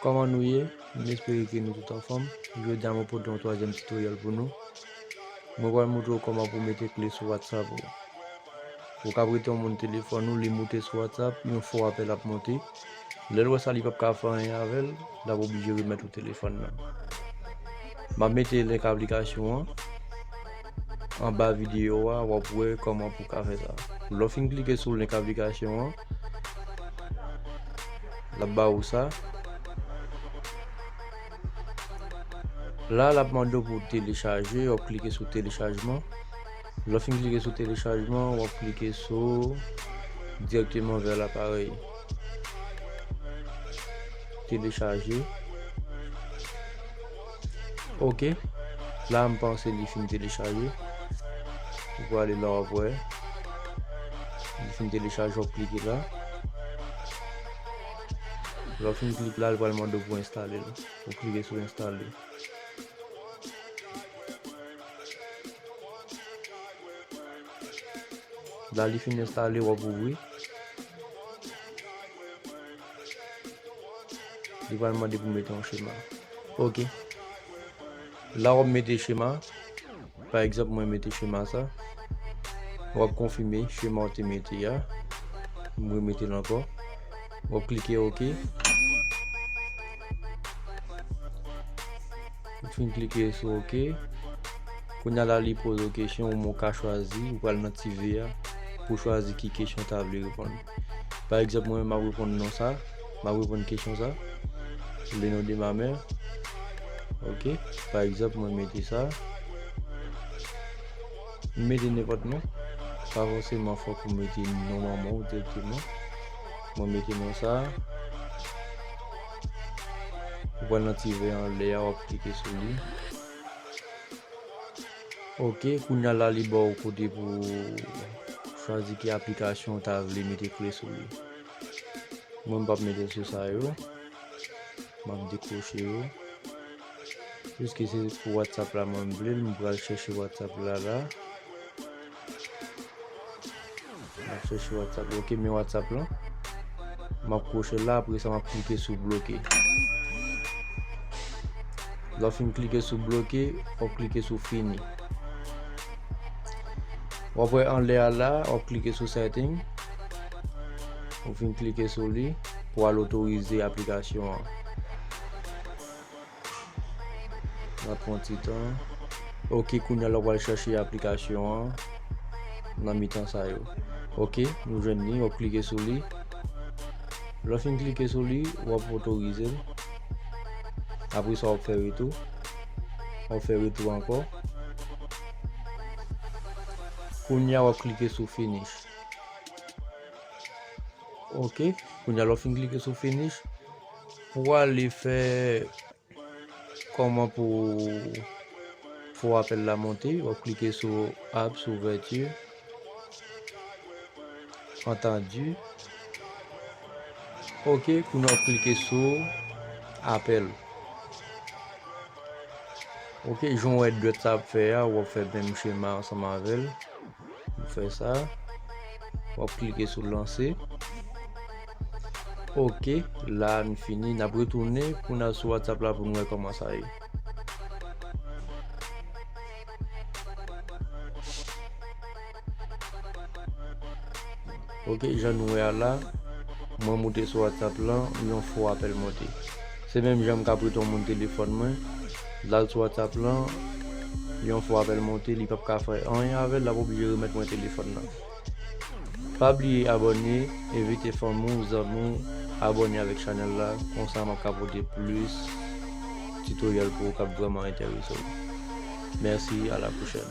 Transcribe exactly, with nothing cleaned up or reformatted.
Kòman nou ye? M espere ke nou tout anfòm. Jodi a mwen pote yon twazyèm tutorial pou nou. Mwen pral montre w kòman pou mete kle sou WhatsApp ou. Ou ka prete yon moun telefòn ou, li moute sou WhatsApp, yon fo apèl ap monte. Lè l wè sa, li p ap ka fè anyen avè l, l ap oblije remèt ou telefòn nan. M ap mete link aplikasyon an anba videyo a, w ap wè kòman pou w ka fè sa. Lè w fin klike sou link aplikasyon an, l ap ba ou sa. La, l ap mande w pou w telechaje, w ap klike sou telechajman. Lè w fin klike sou telechajman, w ap klike sou direkteman vè laparèy. Telechaje. Ok. La, m panse li fin telechaje. Ou prale la, w ap wè. Li fin telechaje, w ap klike la. Lè w fin klike la, li pral mande w pou w enstale l. Ou klike sou enstale. La, li fin enstale, w ap ouvri. Li pral mande pou mete yon chema. Ok. La, w ap mete chema. Pa egzanp, mwen mete chema sa. W ap konfime chema w te mete a. M remete l ankò. W ap klike ok. Ou fin klike sou ok. Kounye a la, li poze w kesyon, ou menm ou ka chwazi, ou pral nan ti V a pou chwazi ki kesyon w ta vle reponn. Pa egzanp, mwen menm, m ap reponn non sa, m ap reponn kesyon sa. Le nom de ma mère. Ok. Pa egzanp, mwen mete sa. M mete nenpòt non. Pa fòseman fòk ou mete non manman w dirèkteman. Mwen mete non sa. Ou pral nan ti V anlè a, w ap klike sou li. Ok, kounye a la, li ba w kote pou chwazi ki aplikasyon w ta vle mete kle sou li. Mwen, m p ap mete sou sa yo. M ap dekwoche yo. Piske se pou WhatsApp la mwen m vle l, m pral chèche WhatsApp la la. M ap chèche WhatsApp. Ok, men WhatsApp lan. M ap kwoche la, apre sa m ap klike sou bloke. Lè w fin klike sou bloke, w ap klike sou fini. W ap wè anlè a la, w ap klike sou setting. Ou fin klike sou li pou al otorize aplikasyon an. N ap pran ti tan. Ok, kounye a la w pral chèche aplikasyon an nan mitan sa yo. Ok, nou jwenn li, w ap klike sou li. Lè w fin klike sou li, w ap otorize l. Apre sa, w ap fè retou. W ap fè retou ankò. Kounye a, w ap klike sou finish. Ok, kounye a, lè w fin klike sou finish, pou ale fè kòman pou fo apèl la monte, w ap klike sou apps ouverture. Entendu. Ok, kounye a w ap klike sou apèl. Ok, jan w wè dwèt sa ap fè a, w ap fè menm chema ansanm avè l. Ou fè sa. W ap klike sou lanse. Ok, la nou fini. N ap retounen pou n al sou WhatsApp la pou n wè kòman sa ye. Ok, jan nou wè a la, mwen moute sou WhatsApp lan, yon fo apèl monte. Se menm jan m ka prete yon moun telefòn mwen, l al sou WhatsApp lan, yon fo apèl monte, li p ap ka fè anyen avè l, l ap oblije remèt mwen telefòn nan. Pa bliye abòne, envite fanmi w, zanmi w, abòne avèk chanèl la, konsa m ap ka pote plis tutorial pou ou k ap vrèman enterese w. Mèsi, à la prochaine.